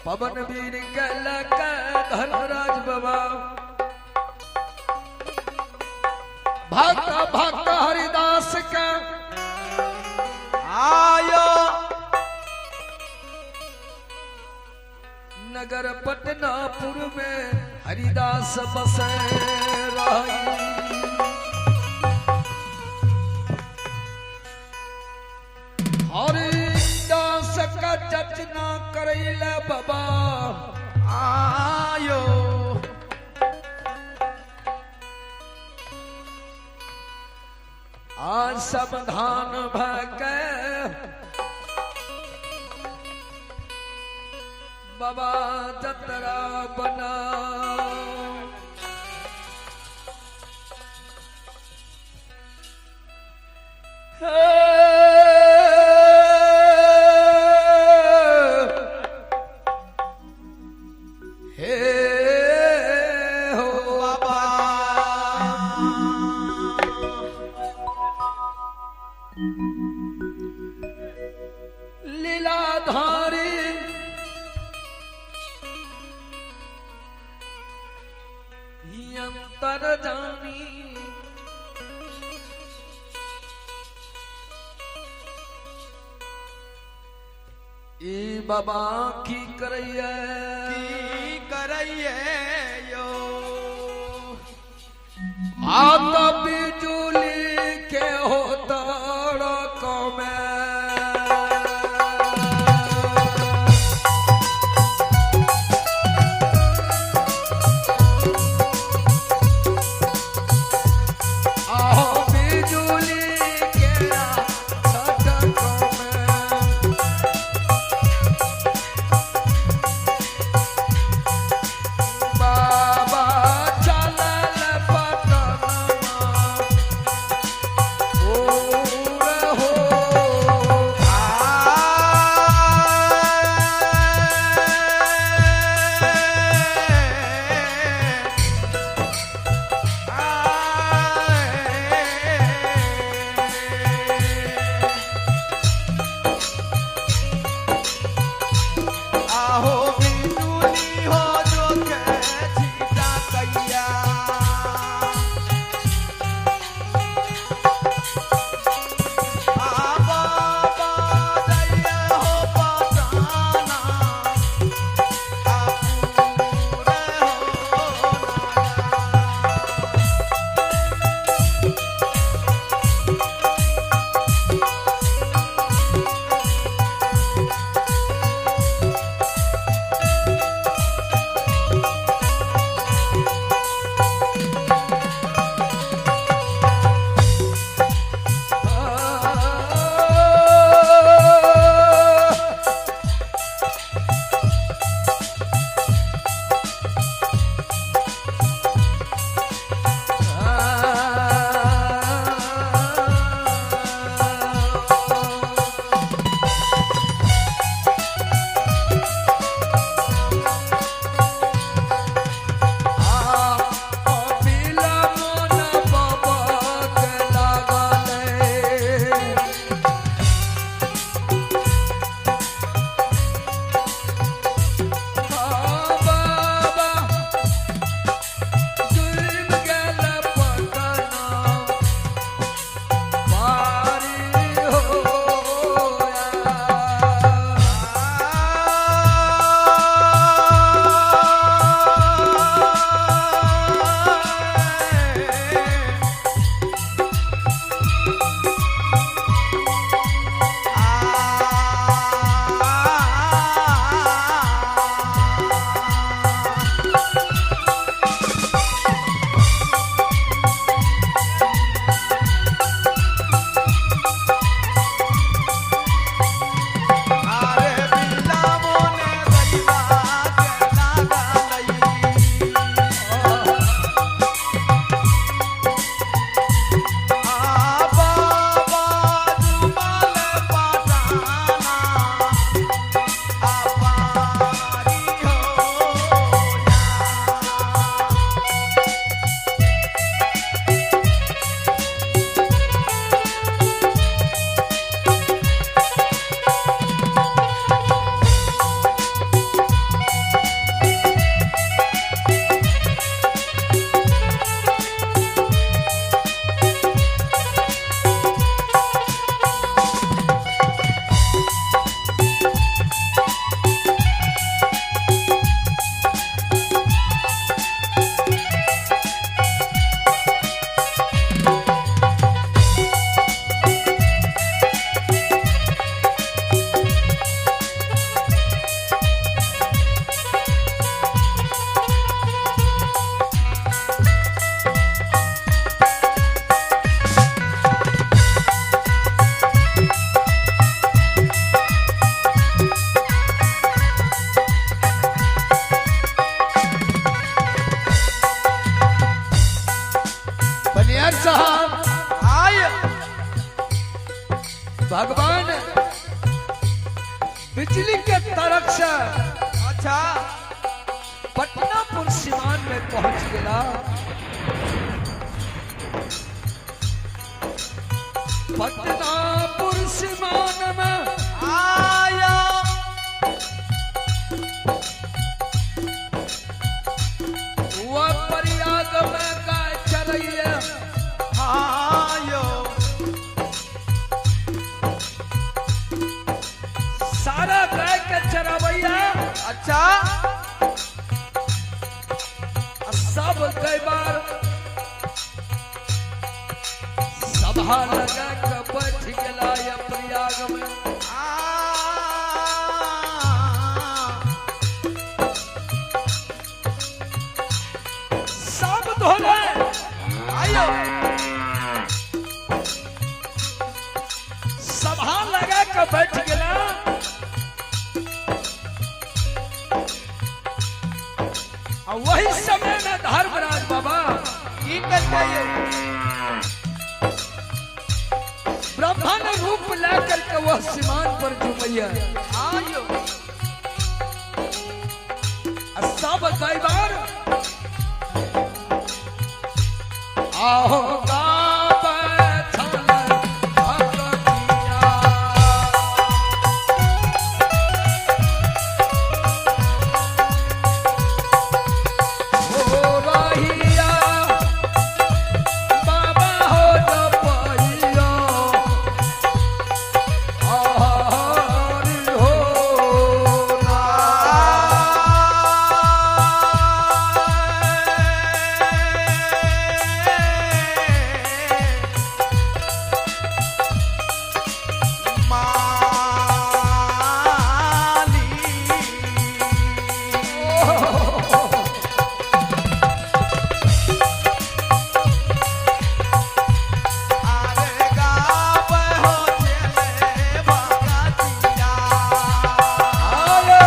पवन वीर के लके धर्मराज बाबा। भक्त भक्त हरिदास के आयो। नगर पटनापुर में हरिदास बसे रही। हरिदास का जचना करैले बाबा आयो। आज समाधान भके बाबा जतरा बना। हे हो बाबा। लीलाधारी अंतर जानी ई बाबा की करैये की करैये यो। आता बिजुली के हो तड़क में। आहो बिजुली के छटक में। बाबा चलल पटनमा। बिजली के तरक से अच्छा पटनापुर सीमान में पहुंच गया। पटनापुर सीमान में आया वह प्रयाग में गाय चरैया। आयो सारा गाय के चरावैया। अच्छा आ सब कई बार सभा लगा के बैठ गया या प्रयाग में। आ सब धोले आयो सभा लगा के बैठ गया। आ वही समय में धर्मराज बाबा की करते यो ब्रह्मण रूप ला करके वह सीमान पर जुमैया। आयो आ सब कई बार आहो गाबै छल भगतिया। हो रहिया बाबा हो जपैया हरि हो ना। आयो।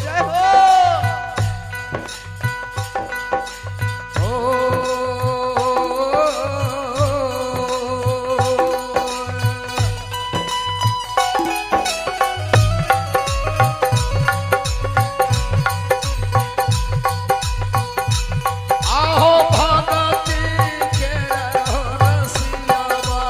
जय हो। आहो भगती के रसियावा।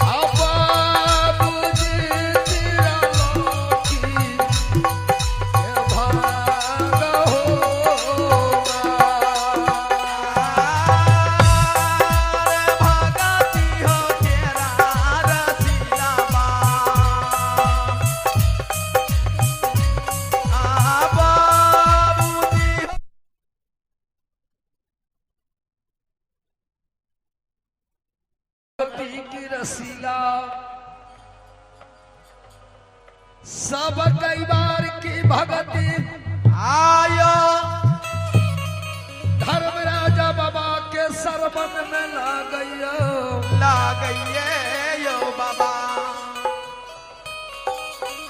आ बाबूजी तेरा लोकी के भाग होगा। भगती हो तेरा रसीला बा आ बाबूजी। भक्ति की रसीला सब कई बार की भगती आयो धर्म राजा बाबा के सरबन में ला गई। ला गई यो बाबा।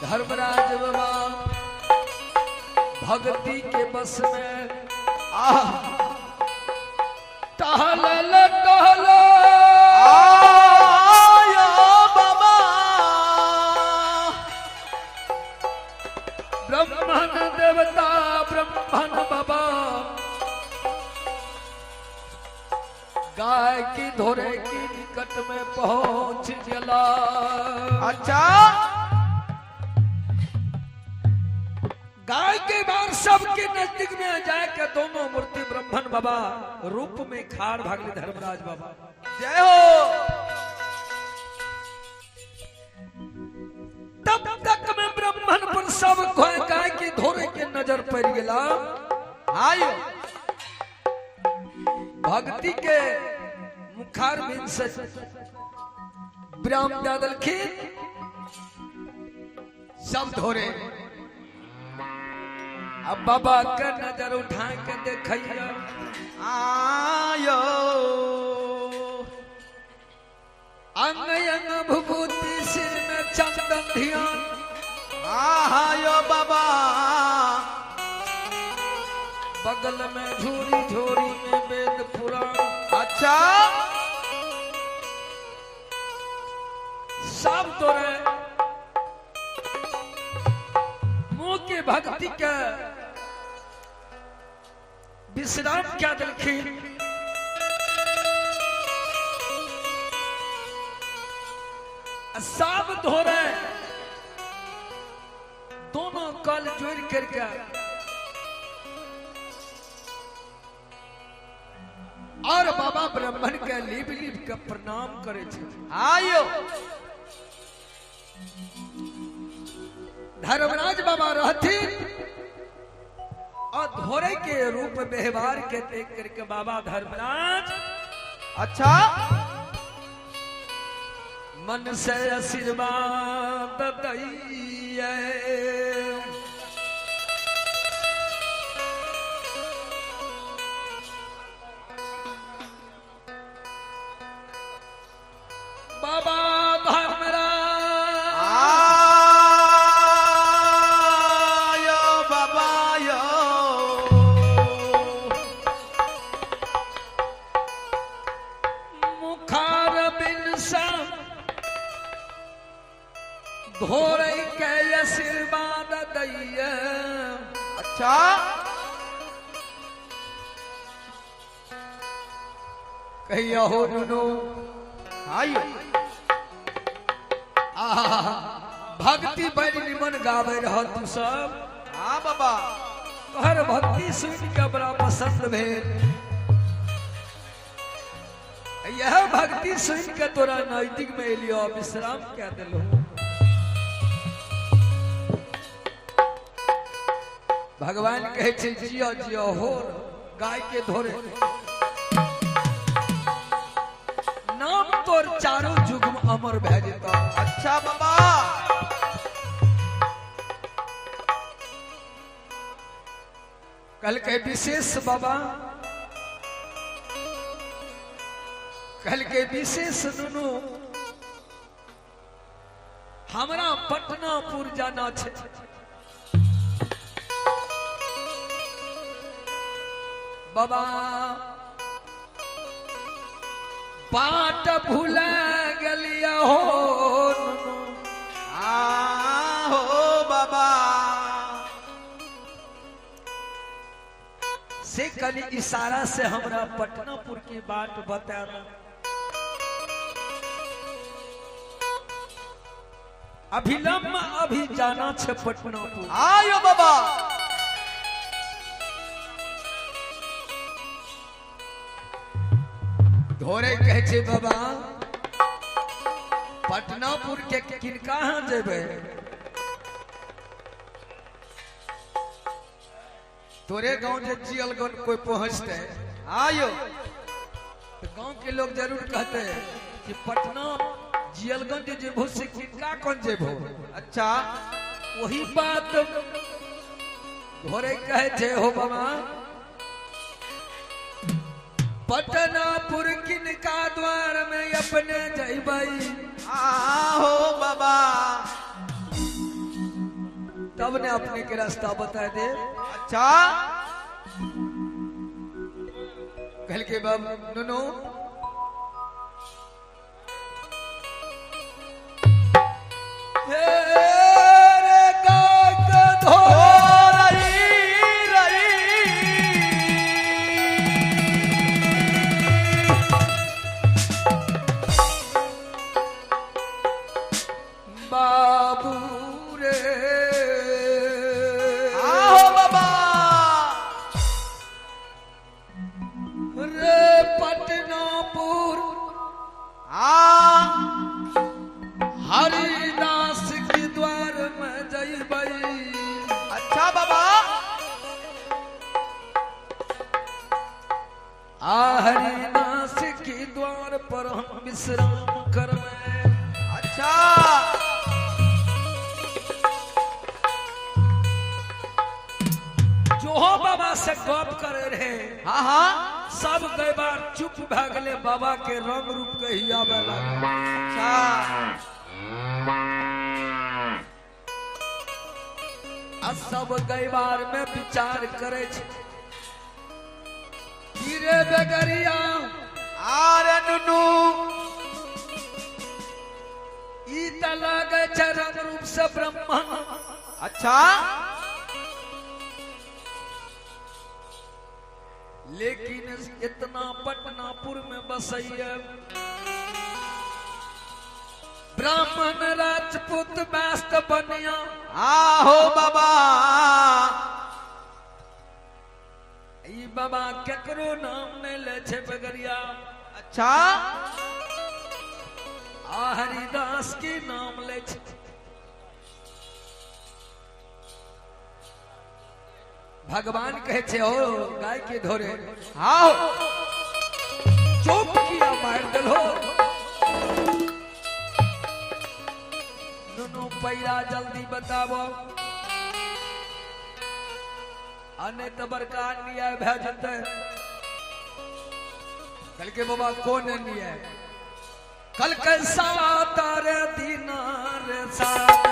धर्मराज बाबा भक्ति के बस में आह टहल टहल आयो बाबा। ब्रह्मण देवता ब्रह्मण बाबा गाय की धोरे की निकट में पहुंच गला। अच्छा। गाय के बार सबके नजदीक में जाके दोनों मूर्ति ब्रह्मण बाबा रूप में खाड़ भागले धर्मराज बाबा। जय हो। तब तक में ब्रह्मण पर सब गाय के धोरे के नजर पड़ गया। आयो। भक्ति के मुखार बिन से ब्राह्म दलखिन सब धोरे। अब बाबा के नजर उठा के देखिया। आयो। अंग अंग भूभूति सिर में चंदन ध्यान। आयो बाबा। बगल में झोरी झोरी में वेद पुराण। अच्छा। सब तोरे मुंह के भक्ति के विश्राम क्या दिलखिन। सब धोरे दोनों कल जोड़ करके और बाबा ब्राह्मण के लीप लीप के प्रणाम करे छे। आयो। धर्मराज बाबा रहथिन और धोरे के रूप व्यवहार के देख करके बाबा धर्मराज अच्छा मन से आशीर्वाद दैये। बाबा धर्मराज आयो बाबा यो। मुखार बिन सा धोरे के आशीर्वाद दैये। अच्छा। कहिया हो नुनु। आयो। आहा, भक्ति बड़ी निमन गावे रह तू सब। हाँ बाबा। तोहर भक्ति सुन के बड़ा पसंद भेल। यह भक्ति सुन के तोरा नजदीक में एलियो विश्राम क्या दिलो। भगवान कहे छे जियो जियो हो गाय के धोरे नाम तोर चारों युग में अमर भए जेतौ। अच्छा बाबा। कहलकै विशेष बाबा, कहलकै विशेष नुनू हमरा पटनापुर जाना छे। बाबा बाट भूला गेलिया हो नुनू। आ हो बाबा। से कली इशारा से हमरा पटनापुर की बाट बता दो। अभिलंब अभी जाना छे पटनापुर। आयो बाबा। धोरे कहे छे बाबा पटनापुर के किनका यहाँ जेबे? तोरे गांव जे जियलगन कोई पहुंचते आयो। तो गांव के लोग जरूर कहते हैं कि पटना जियलगंज जेबो से किनका कौन जेबो। अच्छा। वही बात घोरे कहे छे हो बाबा पटनापुर किनका द्वार में अपने जइबई। आ हो बाबा। तब ने अपने के रास्ता बता दे। अच्छा। कहल के बाब नुनू हे रे गाय के ओ धोरे रही रही। बाबू रे आहो बाबा। रे पटनापुर आ हरिदास के द्वार में जइबै। अच्छा बाबा। आ हरिदास के द्वार पर हम विश्राम करबै। अच्छा। जो हो बाबा से गप करे रहे हाँ हाँ। सब गए बार चुप भए गेले, बाबा के रंग रूप के हियाबे लागल। अच्छा। आ सब गैबार में विचार करे छै की रे बेगरिया आरे नुनू। ई त लागे छै रंग रूप से ब्राह्मण। अच्छा। लेकिन इतना पटनापुर में बसैया ब्राह्मण राजपूत व्यस्त बनिया। आहो बाबा। ई बाबा केकरो नाम नहीं ले छै बगरिया। अच्छा। आ हरिदास के नाम ले छै। भगवान कहे छै ओ गाय के धोरे आओ। चुप किया मार दलो नुनू पैरा जल्दी बताबो आ नहीं तो बड़का अन्याय भए जेतै। कल के बाबा कौन अन्याय? कल के सात रे दिन रे सात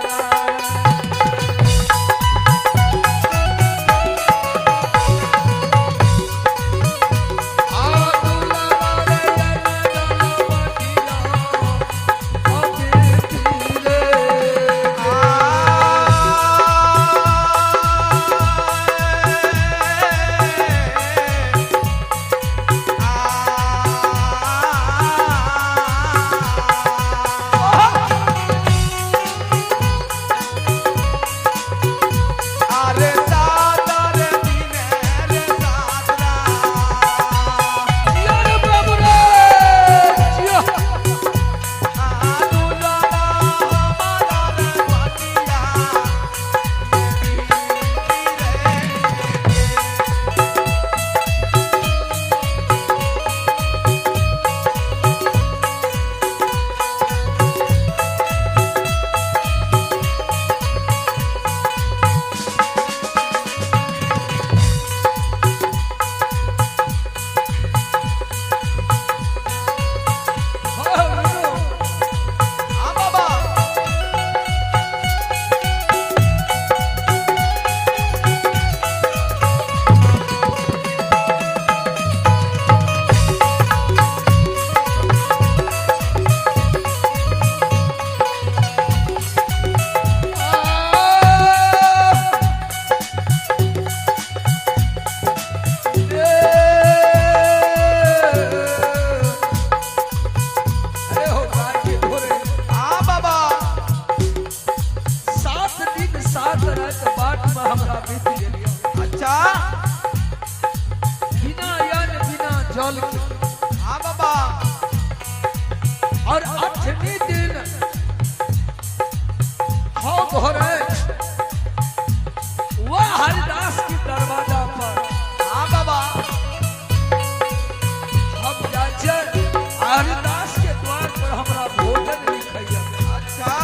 अरे सात रे दिन रे सात रा। आ दुलारा हमारा रे बटिया रे। हाँ बाबा। अरे हो गाय के धोरे हाँ बाबा। 7 दिन 7 रात बाट में हमरा बीत गेलियो। अच्छा। बिना अन्न बिना जल के। हाँ बाबा। और 8वीं दिन हो घोरे वह हरिदास के दरवाजा पर हाँ बाबा। हम जाइ छियै हरिदास के द्वार पर हमरा भोजन लिखैया। अच्छा।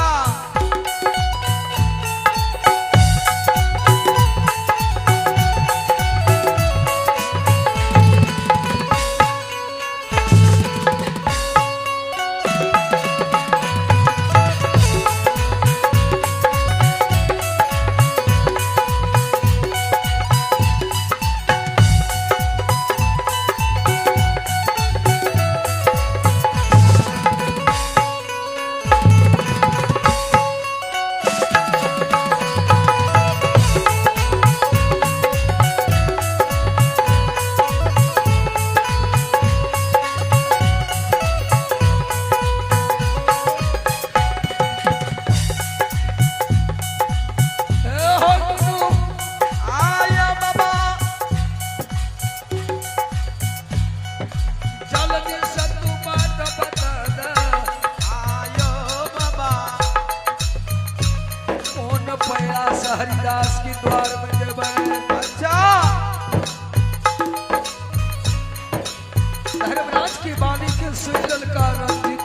कोन पैरा से हरिदास के द्वार में जेबै। अच्छा। धर्मराज की वाणी के सुन ललका रंजित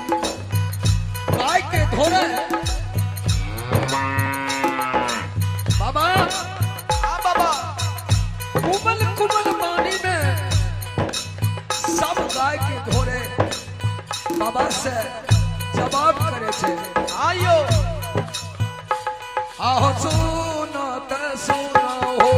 गाय के धोरे बाबा। हाँ बाबा। कुमल कुमल पानी में सब गाय के धोरे बाबा से जवाब करे छे। आयो। आहो सुनो त सुनो हो।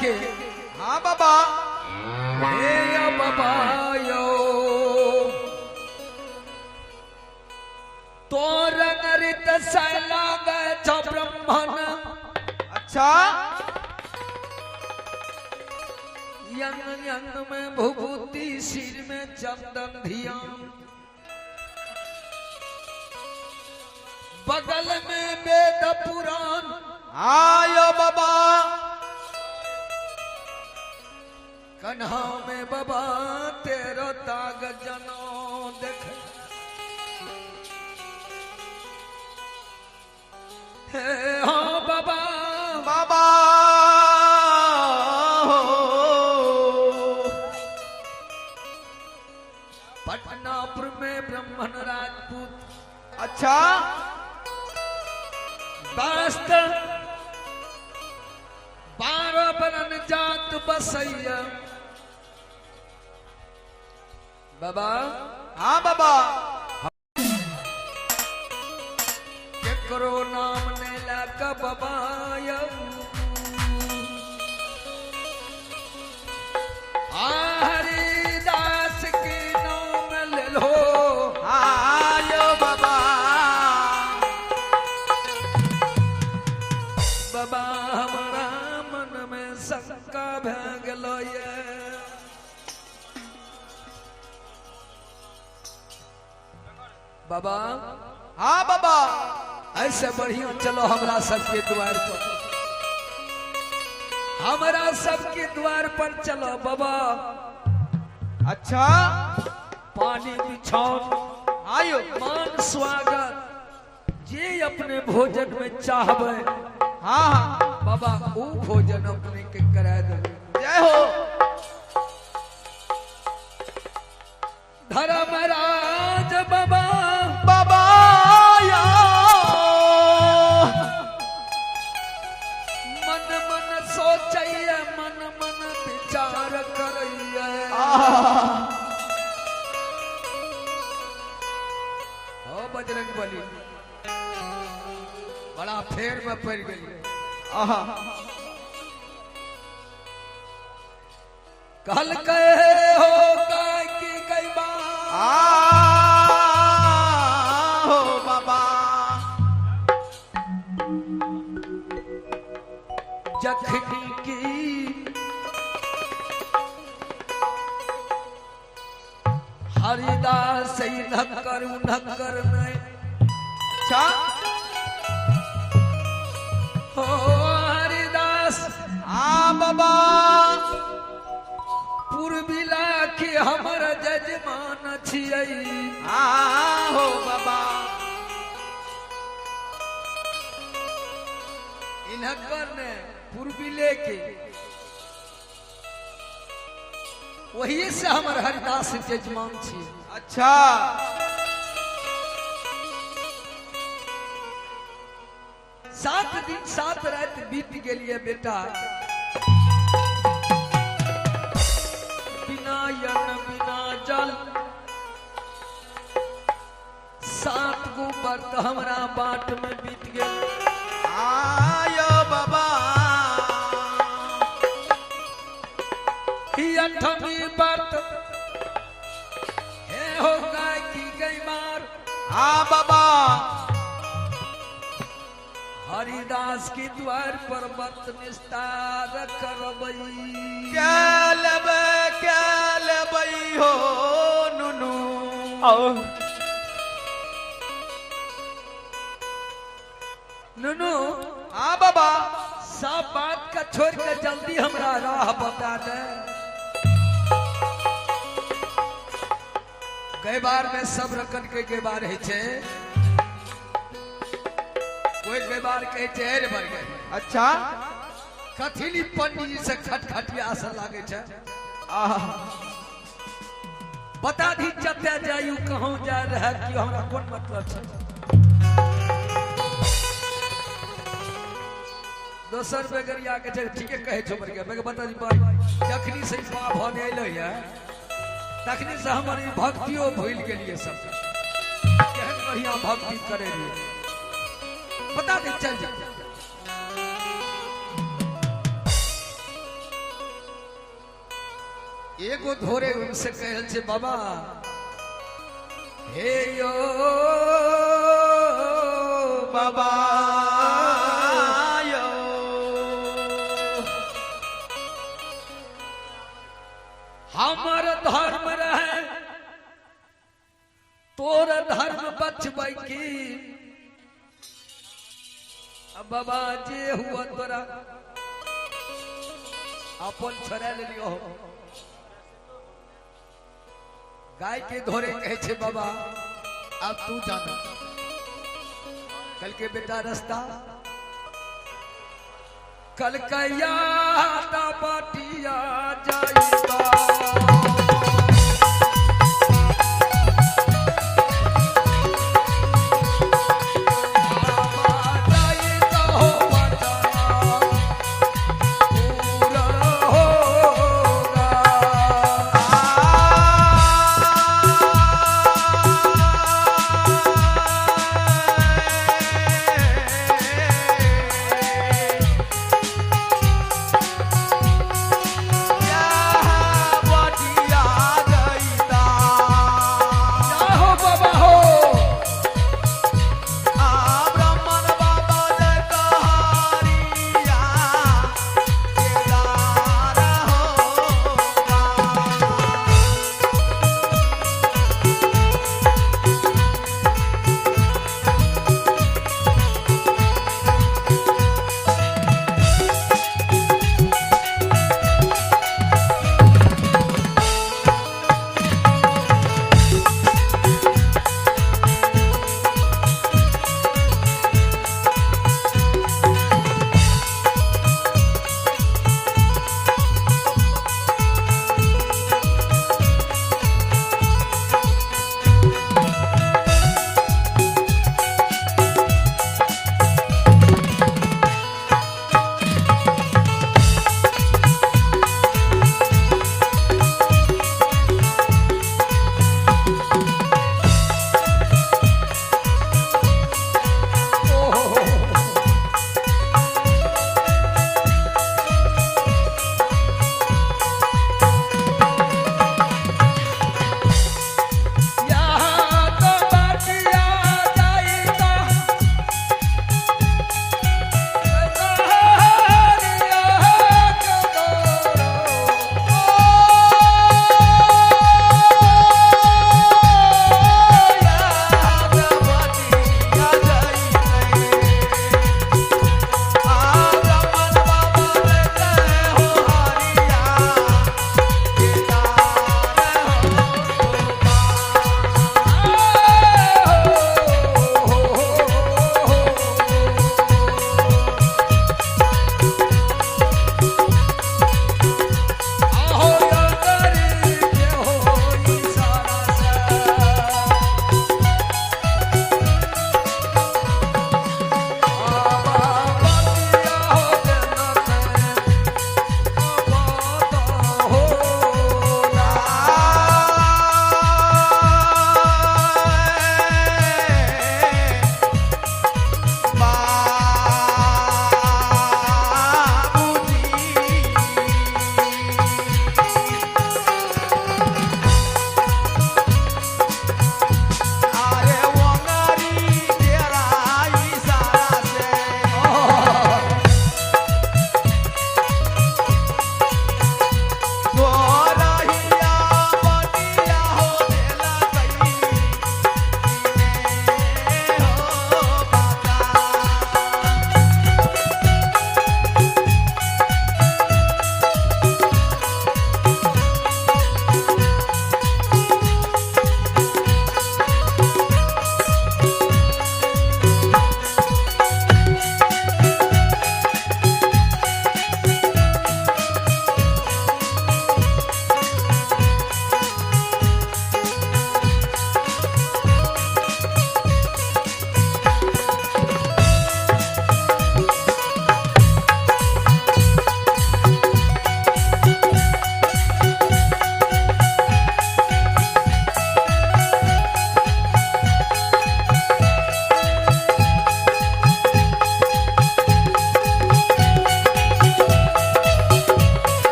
के। हाँ बाबा। हे या बाबा यो तो रंगरित सैला गए ब्रह्मण। अच्छा। यंग यंग में भूभूति सिर में चंदन धियान, बगल में वेद पुराण। आयो बाबा। कन्हा में बाबा तेरो ताग जनो देख। हे हो बाबा बाबा पटनापुर में ब्राह्मण राजपूत। अच्छा। बास्त 12 बरन जात बसैया। बाबा। हाँ बाबा। केकरो नाम ने लगा बाबा हरिदास के नाम ले लो। आयो बाबा। बाबा हमारा मन में शंका भै गेलो ये। बाबा। हाँ बाबा। ऐसे बढ़िया चलो हमरा सबके द्वार पर, हमरा सबके द्वार पर चलो बाबा। अच्छा। पानी बिछाओ, आयो मान स्वागत, जे अपने भोजन में चाहबे। हाँ हाँ बाबा वो भोजन अपने के करा दे। जय हो। धर्मराज बाबा बाबा या मन मन सोचैया, मन मन विचार करैया। हो बजरंग बली बड़ा फेर में पड़ गई। कल कहे हो गाय की गई बात। हो बाबा। जखनी की हरिदास नकर नकर नहीं। अच्छा। हो हरिदास। हाँ बाबा। पूर्वी लाखी हमर जजमान छियै। हाँ हो बाबा। इनकर ने पूर्वी लेके वही से हमर हरिदास जजमान छियै। अच्छा। 7 दिन 7 रात बीत गेलिए बेटा, बिना यन बिना जल 7 गो व्रत हमरा बाट में बीत गेल। आयो बाबा। 8वीं व्रत हे हो गाय की गई मार। हाँ बाबा। हरिदास की द्वार पर व्रत निस्तार करबई। क्या लेबै हो नुनू। नुनू। हाँ बाबा। सब बात का छोड़ के जल्दी हमरा राह बता दे। कई बार में सब रकन के कई बार है छे, कोई कई बार कहे छे रे बढ़ गए। अच्छा। कथिली पंडित जी से खटखटिया से लागे छे। बता दी जते जायू कहूं जा रहा कि हमरा कोन मतलब छे। दोसर बेगरिया के छे ठीके कहे छो मर गया। मैं बता दी भाई जखनी से पाप होने अइलै है तखनी से हमर ई भक्तियो भूल गेलिए सब। केहन बढ़िया भक्ति करे रहिए। बता दे चल जा। एगो धोरे से कहल छै बाबा हे यो बाबा यो हमर धर्म रहे तोर धर्म बचबै की। अब बाबा जे हुआ तोरा अपन छोड़ा लेलियो। गाय के धोरे कहे छे बाबा अब तू जाना। कल के बेटा रास्ता कल कया बाटिया जाइबा। या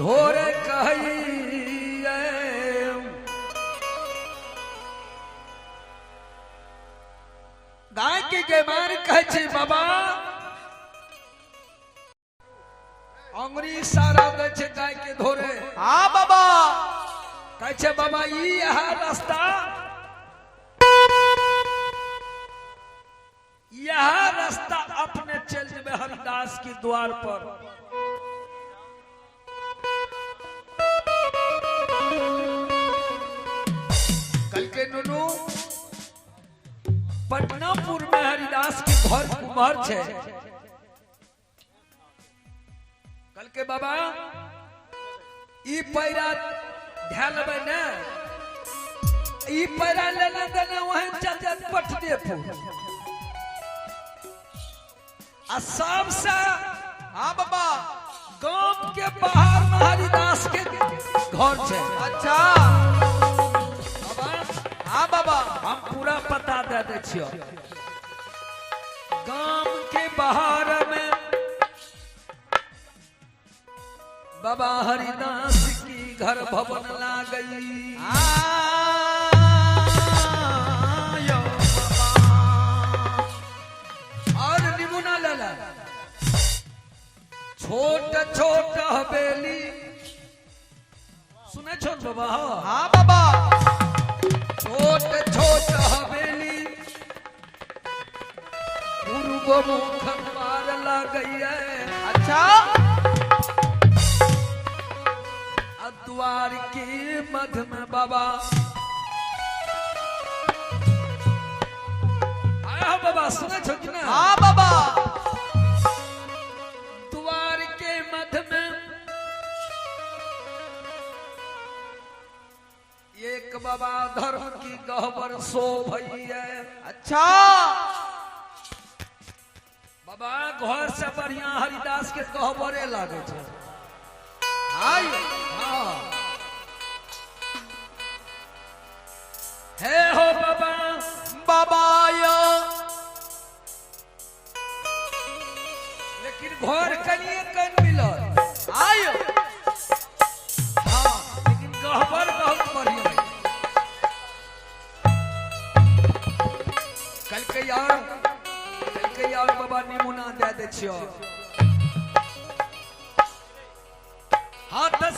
धोरे कहिए गाय के गेमार कहै छै बाबा अंगुरी इशारा दै छै गाय के धोरे। हाँ बाबा। कहै छै बाबा ई यहाँ रास्ता, यह रास्ता अपने चल जेबै हरिदास के द्वार पर। कल के नुनू पटनापुर में हरिदास के घर कुमार छे। कल के बाबा ई पैरा ध्यान लेबै ने, ई पैरा लेने देने वहीं चल जात पटनेपुर। आ सबसे हाँ बाबा गांव के बाहर में हरिदास के घर छे। अच्छा बाबा हाँ बाबा हम पूरा पता दे दै छियो। गांव के बाहर में बाबा हरिदास की घर भवन ला गई। आयो बाबा। और नमूना ले ला छोट छोट हवेली सुने छो बाबा? हाँ बाबा। छोट छोट हवेली पूर्व मुख द्वार लग गई है। अच्छा। द्वार की मध में बाबा आया हो बाबा सुने छो कि ना? हाँ बाबा। द्वार के मध में एक बाबा धर्म की गहबर सो भई है। अच्छा। बाबा घर से बढ़िया हरिदास के गहबरे लागे छे। आयो। हाँ। हे हो बाबा बाबा यो। लेकिन घर कनिए कन मिलल। आयो। हाँ, लेकिन गहबर बहुत बढ़िया। कल के यार, कल के यार बाबा नमूना दे दे छियो। हाँ तो